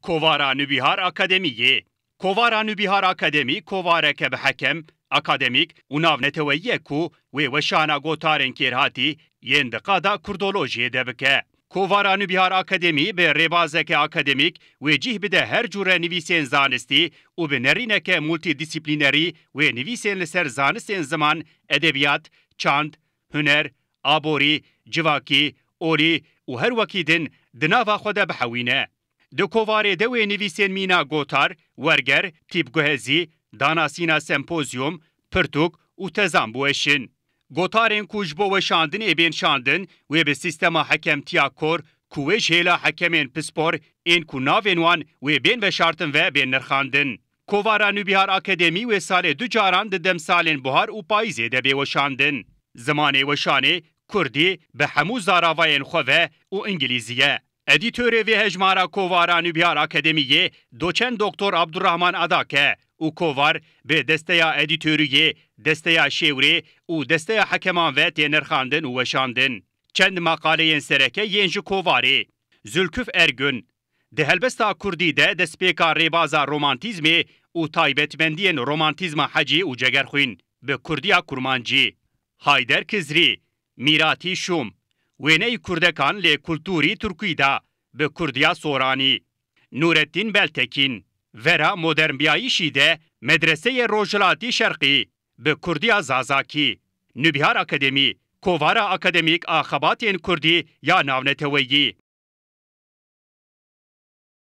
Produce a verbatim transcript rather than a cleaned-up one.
Kovara Nûbihar Akademiyê. Kovara Nûbihar Akademî kovareke bi hekem, akademîk û navneteweyî ye ku wê weşana gotarên kêrhatî yên di qada kurdolojiyê de bike. Kovara Nûbihar Akademî bi rêbazeke akademîk wê cih bide her cûre nivîsên zanistî û bi nerîneke multidîsîplînerî wê nivîsên li ser zanistên ziman, edebiyat, çand, huner, aborî, civakî, olî û her wekî din di nava xwe de bihewîne. Di kovarê de wê nivîsên mîna gotar, werger, tîpguhezî, danasîna sempozyum, pirtûk û tezan biweşin. Gotarên ku ji bo weşandinê bên şandin, wê bi sîstema hekemtiya kor, ku wê ji hêla hekemên pispor ên ku navên wan wê bên veşartin ve bên nirxandin. Kovara Nûbihar Akademî wê salê du caran di demsalên buhar û payîzê de bê weşandin. Zimanê weşanê kurdî bi hemû zaravayên xwe ve û îngilîzî ye. Edîtorê vê hejmara Kovara Nûbihar Akademiyê doçent Doktor Abdurrahman Adak e û kovar bi desteya edîtoriyê, desteya şêwrê û desteya hekeman ve tê nirxandin û weşandin. Çend maqaleyên sereke yên ji kovarê. Zülküf Ergün. Di helbesta kurdî de destpêka rêbaza romantîzmê û taybetmendiyên romantîzma Hecî û Cegerxwîn, bi kurdiya kurmancî. Hayder Kizrî, Mîratî Şûm, wêneyî kurdekan lê kultûrî tirkî de, bi kurdiya soranî. Nûrettîn Beltekîn, Vera modernbiyayîşî de medreseyê rojhilatî şerqî, bi kurdiya zazakî. Nûbihar Akademî, kovara akademîk a xebatên kurdî ya navneteweyî.